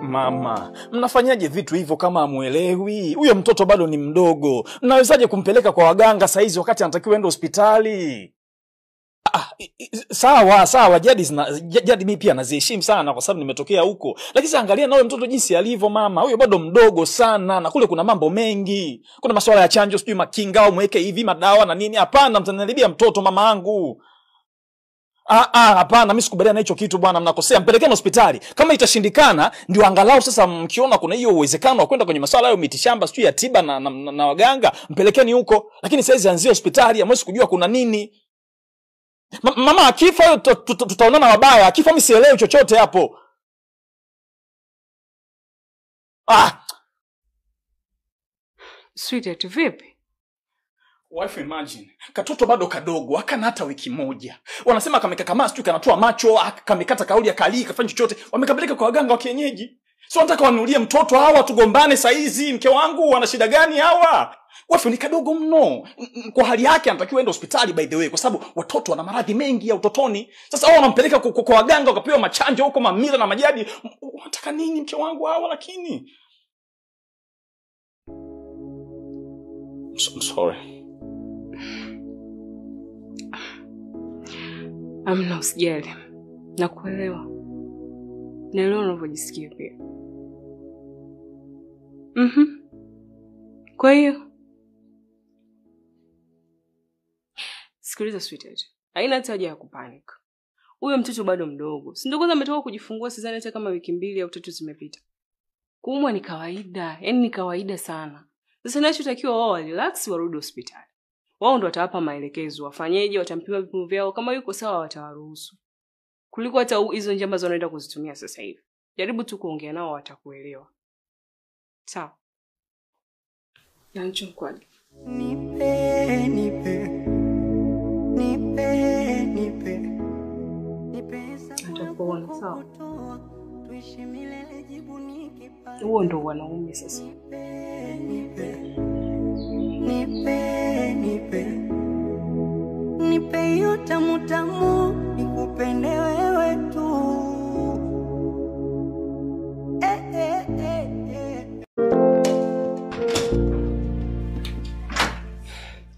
Mama, mnafanyaje vitu hivyo kama hamuelewi? Huyo mtoto bado ni mdogo. Mnawezaje kumpeleka kwa waganga saizi wakati anatakiwa ende hospitali? Sawa, sawa, jadi mimi pia naziheshimu sana kwa sababu nimetokea huko. Lakini sasa angalia na huyo mtoto jinsi alivyo mama. Huyo bado mdogo sana na kule kuna mambo mengi. Kuna masuala ya chanjo, sijui makinga au mweke hivi madawa na nini. Hapana, mtaniharibia mtoto mama yangu. Hapana, mimi sikubaliana na hicho kitu bwana, mnakosea. Mpelekeni hospitali. Kama itashindikana ndio angalau sasa mkiona kuna hiyo uwezekano wa kwenda kwenye masuala hayo mitishamba sijui ya tiba na waganga, mpelekeni huko. Lakini saizi anzie hospitali, hamwezi kujua kuna nini. Mama akifa tutaonana wabaya. Akifa mimi sielewi chochote hapo. Sweetheart, vipi? Wife, imagine. Katoto bado kadogo, hakana hata wiki moja. Wanasema kamekakamaa sijui kanatoa macho, kamekata kauli akalii, kafanya chochote. Wamekapeleka kwa waganga wa kienyeji. So wanataka wanulie mtoto hawa tugombane saizi, mke wangu wana shida gani hawa? Wife ni kadogo mno. Kwa hali yake anatakiwa aende hospitali by the way, kwa sababu watoto wana maradhi mengi ya utotoni. Sasa hao wanampeleka kwa waganga wakapewa machanjo huko mamila na majadi. Wanataka nini mke wangu hawa lakini? I'm sorry. Amna, usijali. Nakuelewa. Naelewa unavyojisikia pia. Kwa hiyo sikiliza sweetheart. Haina hata haja ya kupanic. Huyo mtoto bado mdogo. Si ndio kwanza ametoka kujifungua, sidhani hata kama wiki 2 au 3 zimepita. Kuumwa ni kawaida, yaani ni kawaida sana. Sasa ninachotakiwa wao wa relax warudi hospitali. Wao ndio watawapa maelekezo, wafanyeje, watampima vipimo vyao, kama yuko sawa watawaruhusu. Kuliko hata hizo njia ambazo wanaenda kuzitumia sasa hivi. Jaribu tu kuongea nao watakuelewa. Sawa. Yancho kwani. Nipe, nipe. Nipe, nipe. Nipe Atakuona sawa. Huo ndio wanaume sasa. Nipe, nipe. Nipe, nipe hiyo tamu tamu, nikupende wewe tu.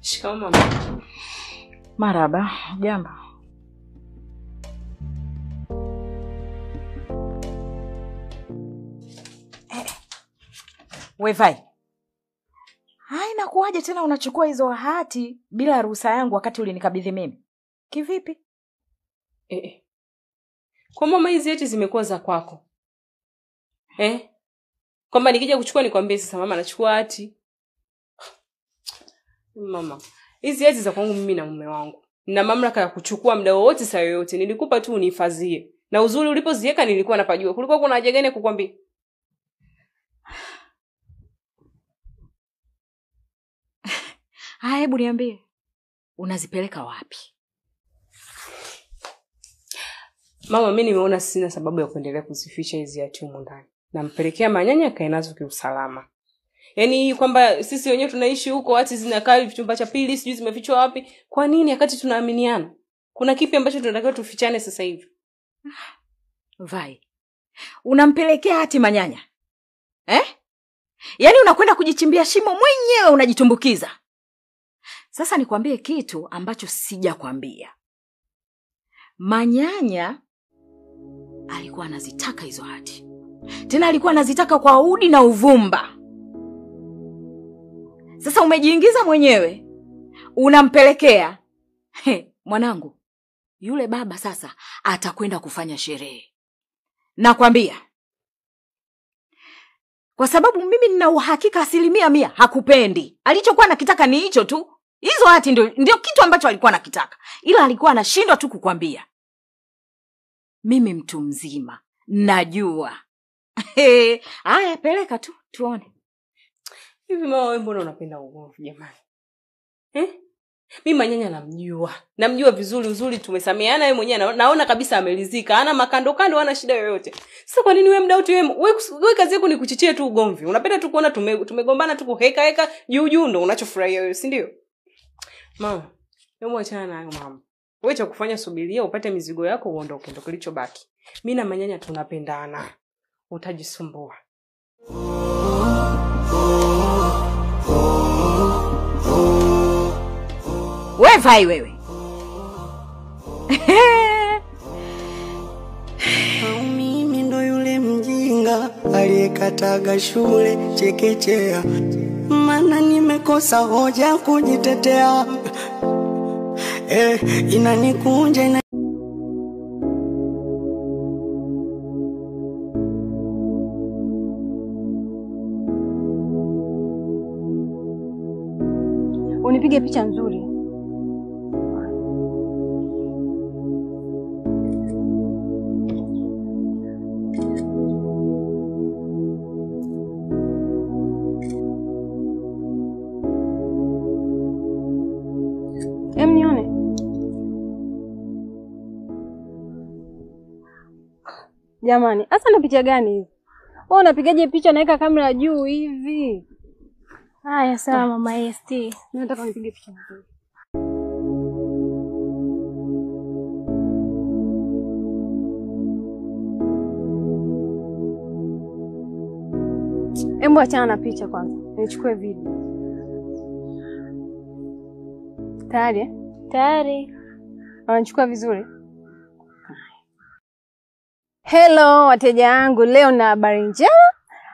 Shikamoo mama. Marhaba, jambo. Wevai. Hai, nakuaje tena unachukua hizo hati bila ruhusa yangu wakati ulinikabidhi mimi? Kivipi? Kwa mama hizi hati zimekuwa za kwako. Kwamba nikija kuchukua nikwambie sasa mama anachukua hati. Mama, hizi hati za kwangu mimi na mume wangu. Nina mamlaka ya kuchukua muda wowote saa yoyote. Nilikupa tu unihifadhie. Na uzuri ulipoziweka nilikuwa napajua. Kulikuwa kuna haja gani kukwambia? Haya, hebu niambie. Unazipeleka wapi? Mama, mimi nimeona sina sababu ya kuendelea kuzificha hizi hati humu ndani. Nampelekea manyanya kae nazo kiusalama. Yaani kwamba sisi wenyewe tunaishi huko, hati zinakaa chumba cha pili, sijui zimefichwa wapi. Kwa nini wakati tunaaminiana? Kuna kipi ambacho tunatakiwa tufichane sasa hivi? Vai. Unampelekea hati manyanya? Yaani unakwenda kujichimbia shimo mwenyewe, unajitumbukiza. Sasa nikwambie kitu ambacho sijakwambia. Manyanya alikuwa anazitaka hizo hati. Tena alikuwa anazitaka kwa udi na uvumba. Sasa umejiingiza mwenyewe. Unampelekea. Mwanangu, yule baba sasa atakwenda kufanya sherehe. Nakwambia. Kwa sababu mimi nina uhakika 100% hakupendi. Alichokuwa anakitaka ni hicho tu. Hizo hati ndio kitu ambacho alikuwa anakitaka. Ila alikuwa anashindwa tu kukwambia. Mimi mtu mzima najua. Haya, peleka tu tuone. Hivi mama wewe mbona unapenda ugomvi jamani? Mimi manyanya namjua. Namjua vizuri, uzuri tumesameheana, yeye mwenyewe naona kabisa amelizika. Hana makando kando, hana shida yoyote. Sasa kwa nini wewe mda wote wewe kazi yako ni kuchichia tu ugomvi? Unapenda tu kuona tumegombana tu kuheka heka juu juu ndo unachofurahia wewe, si ndio? Mama, hebu achana nayo mama. Wewe cha kufanya subiria upate mizigo yako uondoke, ndo kilichobaki. Mimi na manyanya tunapendana. Utajisumbua. Wewe vai wewe. Mimi ndo yule mjinga aliyekataga shule chekechea, maana nimekosa hoja kujitetea. Inanikunja ina... Unipige picha nzuri. Nione. Jamani, hasa na picha gani hizi? Wewe unapigaje picha naweka kamera juu hivi? Haya sawa mama ST. Mimi nataka nipige picha nzuri. Hebu achana na picha kwanza. Nichukue video. Tayari? Tayari. Unachukua vizuri? Hello wateja wangu, leo na habari njema.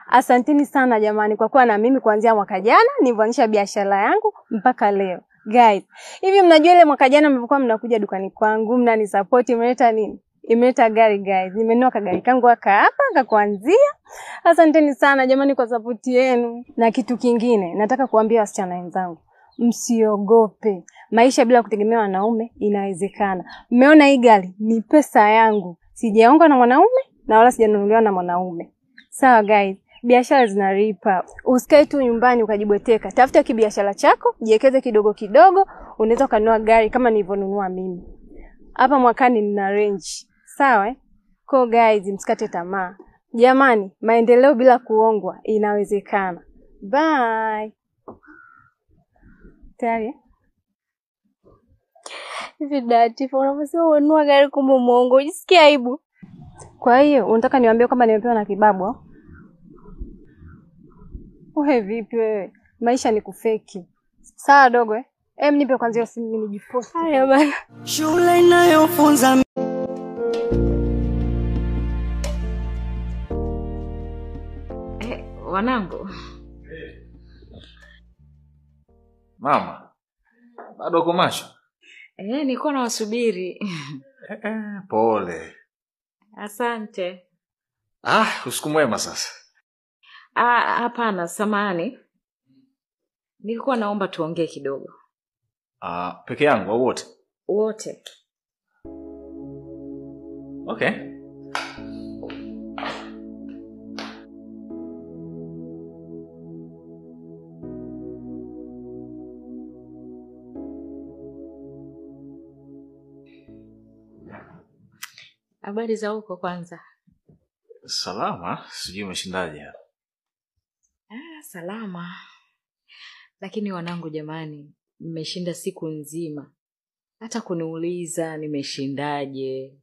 Asanteni sana jamani kwa kuwa na mimi kuanzia mwaka jana nilivyoanzisha biashara yangu mpaka leo. Guys, hivi mnajua ile mwaka jana mlivyokuwa mnakuja dukani kwangu, mnanisupport, imeleta nini? Imeleta gari guys. Nimenunua kagari kangu haka hapa kakuanzia. Asanteni sana jamani kwa support yenu. Na kitu kingine, nataka kuambia wasichana wenzangu, msiogope. Maisha bila kutegemea wanaume inawezekana. Mmeona hii gari ni pesa yangu. Sijaongwa na mwanaume na wala sijanunuliwa na mwanaume. Sawa guys, biashara zinalipa. Usikae tu nyumbani ukajibweteka. Tafuta kibiashara chako, jiwekeze kidogo kidogo, unaweza kununua gari kama nilivyonunua mimi. Hapa mwakani nina range. Sawa eh? Kwa guys, msikate tamaa. Jamani, maendeleo bila kuongwa inawezekana. Bye. Tayari? Hivi Latifa, unaposema ununua gari kumbe muongo, unajisikia aibu? Kwa hiyo unataka niwaambie kwamba nimepewa na kibabu au? Wewe vipi wewe? Maisha ni kufeki. Sawa dogo eh? Nipe kwanza hiyo simu mimi nijipost. Haya bana. Shule inayofunza wanangu. Mama, bado uko macho? Nilikuwa nawasubiri. Pole. Asante. Usiku mwema sasa. Hapana, samahani. Nilikuwa naomba tuongee kidogo. Peke yangu au wote? Wote. Okay. Habari za huko kwanza? Salama, sijui umeshindaje hapa. Salama. Lakini wanangu jamani, mmeshinda siku nzima. Hata kuniuliza nimeshindaje,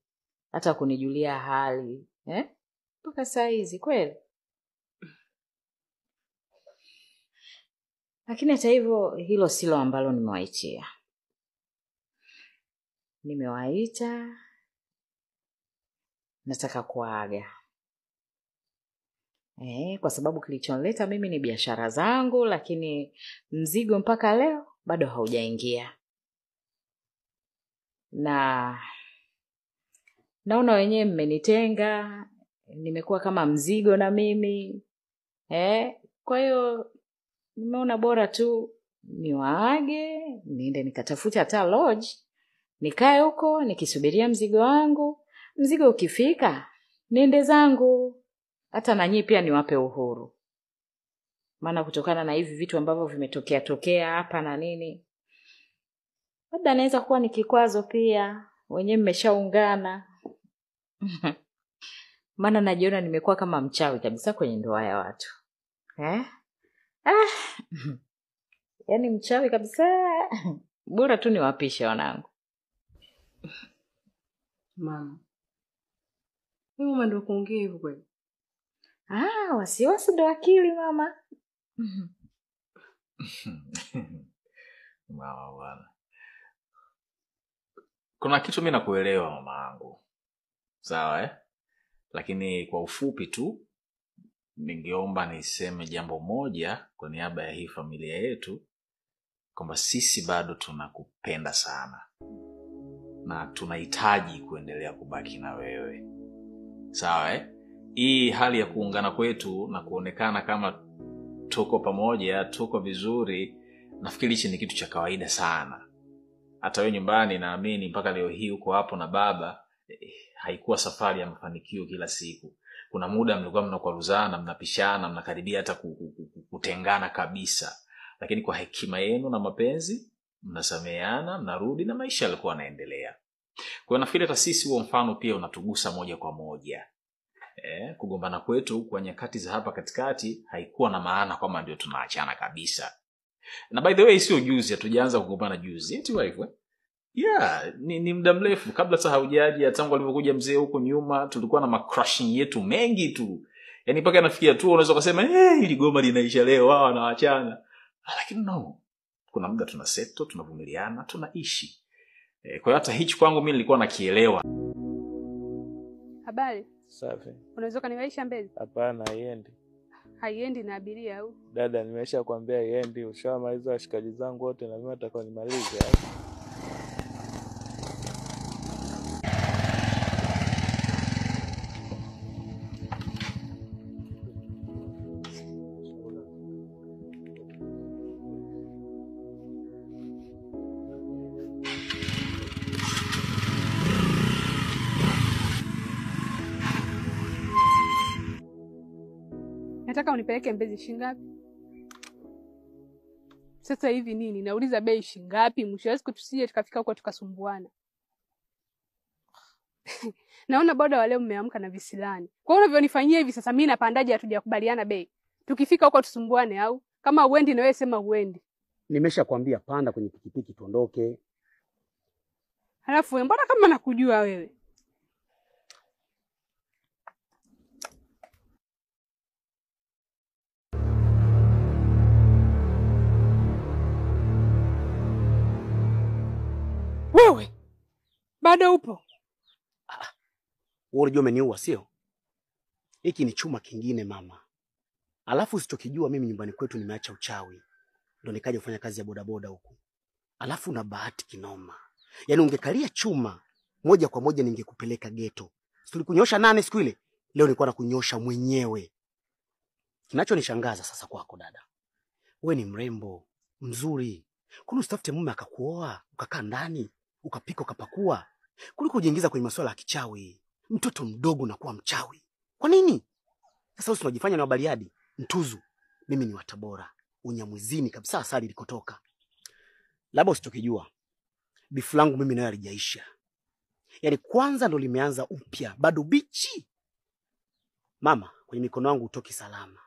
hata kunijulia hali, eh? Mpaka saa hizi kweli. Lakini hata hivyo hilo silo ambalo nimewaitia. Nimewaita nataka kuaga. Kwa sababu kilichonileta mimi ni biashara zangu, lakini mzigo mpaka leo bado haujaingia. Na naona wenyewe mmenitenga, nimekuwa kama mzigo na mimi. Kwa hiyo nimeona bora tu niwaage, niende nikatafute hata lodge, nikae huko nikisubiria mzigo wangu. Mzigo ukifika, niende zangu. Hata na nyinyi pia niwape uhuru. Maana kutokana na hivi vitu ambavyo vimetokea tokea hapa na nini, labda naweza kuwa ni kikwazo pia. Wenyewe mmeshaungana. Maana najiona nimekuwa kama mchawi kabisa kwenye ndoa ya watu. Yaani mchawi kabisa. Bora tu niwapishe wanangu. Mama, wewe mama ndio kuongea hivyo kweli? Ah, wasiwasi ndo akili mama. Mama bwana. Kuna kitu mimi nakuelewa mama yangu. Sawa eh? Lakini kwa ufupi tu ningeomba niseme jambo moja kwa niaba ya hii familia yetu, kwamba sisi bado tunakupenda sana na tunahitaji kuendelea kubaki na wewe. Sawa eh? Hii hali ya kuungana kwetu na kuonekana kama tuko pamoja, tuko vizuri, nafikiri hichi ni kitu cha kawaida sana. Hata wewe nyumbani naamini mpaka leo hii uko hapo na baba, haikuwa safari ya mafanikio kila siku. Kuna muda mlikuwa mnakwaruzana, mnapishana, mnakaribia hata kutengana kabisa. Lakini kwa hekima yenu na mapenzi, mnasameheana, mnarudi na maisha yalikuwa yanaendelea. Kwa hiyo nafikiri hata sisi huo mfano pia unatugusa moja kwa moja. Kugombana kwetu kwa nyakati za hapa katikati haikuwa na maana kwamba ndio tunaachana kabisa. Na by the way sio juzi, hatujaanza kugombana juzi. Eti wife eh? Yeah, ni muda mrefu kabla hata haujaji, tangu alipokuja mzee huko nyuma tulikuwa na macrushing yetu mengi tu. Yaani mpaka nafikia tu unaweza kusema hili goma linaisha leo, wao wanaachana. Lakini no, kuna muda tunasettle, tunavumiliana, tunaishi. Kwa hiyo hata hichi kwangu mimi nilikuwa nakielewa. Habari? Safi. Unaweza kuniwaisha mbele? Hapana, haiendi. Haiendi na abiria au? Dada, nimeshakwambia haiendi. Ushamaliza washikaji zangu wote na mimi nataka nimalize. Nataka unipeleke Mbezi shingapi? Sasa hivi nini? Nauliza bei shingapi? Mwisho wa siku tusije tukafika huko tukasumbuana. Naona boda wa leo mmeamka na visilani. Kwa hiyo unavyonifanyia hivi sasa mimi napandaje hatujakubaliana bei? Tukifika huko tusumbuane au? Kama uendi na wewe sema uendi. Nimeshakwambia panda kwenye pikipiki tuondoke. Halafu mbona kama nakujua wewe? Wewe bado upo? Wewe unajua umeniua sio? Hiki ni chuma kingine mama. Alafu usichokijua mimi nyumbani kwetu nimeacha uchawi. Ndio nikaja kufanya kazi ya bodaboda huku. Alafu na bahati kinoma. Yaani ungekalia chuma moja kwa moja ningekupeleka ghetto. Si tulikunyosha 8 siku ile? Leo nilikuwa nakunyosha mwenyewe. Kinachonishangaza sasa kwako dada. Wewe ni mrembo, mzuri. Kuna usitafute mume akakuoa, ukakaa ndani, ukapika ukapakua, kuliko kujiingiza kwenye masuala ya kichawi. Mtoto mdogo na kuwa mchawi. Kwa nini? Sasa wewe unajifanya na Bariadi, Mtuzu. Mimi ni wa Tabora, Unyamwezini kabisa asali ilikotoka. Labda usichokijua, bifu langu mimi nayo halijaisha. Yaani kwanza ndo limeanza upya, bado bichi. Mama, kwenye mikono yangu utoki salama.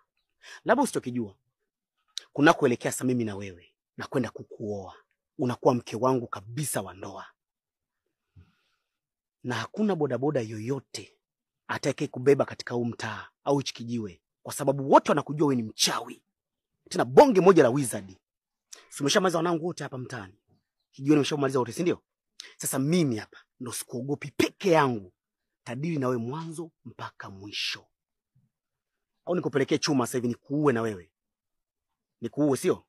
Labda usichokijua, kunakoelekea sasa mimi na wewe na kwenda kukuoa. Unakuwa mke wangu kabisa wa ndoa. Na hakuna bodaboda yoyote atakaye kubeba katika huu mtaa au hichi kijiwe, kwa sababu wote wanakujua wewe ni mchawi. Tena bonge moja la wizard. Si umeshamaliza wanangu wote hapa mtaani? Kijiwe nimeshamaliza wote, si ndio? Sasa mimi hapa ndo sikuogopi peke yangu. Tadili na wewe mwanzo mpaka mwisho. Au nikupelekee chuma sasa hivi nikuue na wewe? Nikuue sio?